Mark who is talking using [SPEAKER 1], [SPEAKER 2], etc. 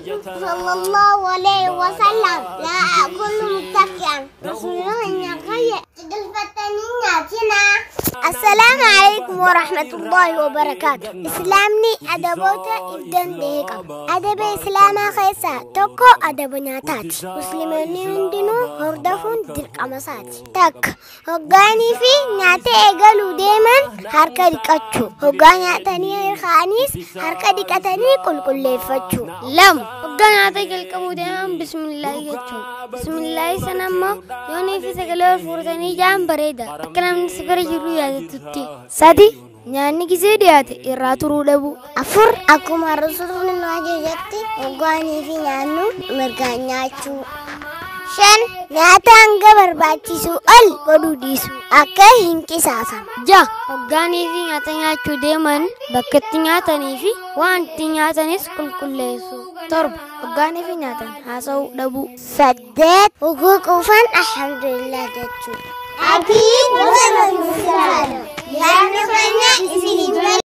[SPEAKER 1] صلى الله عليه وسلم لا أكل متكئا رسول الله. السلام عليكم ورحمة الله وبركاته. Islaamni adaboota if danda'e qaba. Adaba Islaamaa keessaa tokko adaba nyaataati. Musliimoonni hundinuu hordofuun dirqama isaati. 1, hoggaanii fi nyaata eegaluu deeman harka dhiqachuu. Hoggaa nyaatanii ka'aniis harka dhiqatanii qulqulleeffachuu.
[SPEAKER 2] 2, hoggaa nyaata jalqabuu deeman bismillaahi jechuun. Bismillaahi sana immoo yoonii fi sagalee ol fuutanii ja'an bareeda. Akka namni si bira jiru yaadatutti.
[SPEAKER 3] 3, nyaanni gisee dhiyaate irraa turuu dhabuu.
[SPEAKER 1] 4, akkuma Rasuulli nu ajajetti hoggaanii fi nyaannu mirgaan nyaachuu. 5, nyaata hanga barbaachisu ol godhuu dhiisu akka hin qisaasamne.
[SPEAKER 2] 6, hoggaanii fi nyaata nyaachuu deeman bakka itti nyaatanii fi waan itti nyaatanis qulqulleessu.
[SPEAKER 3] 7, hoggaanii fi nyaatan haasa'uu dhabuu.
[SPEAKER 1] 8, hogguu quufan alhamdulillah jechuu. Atiin gosa.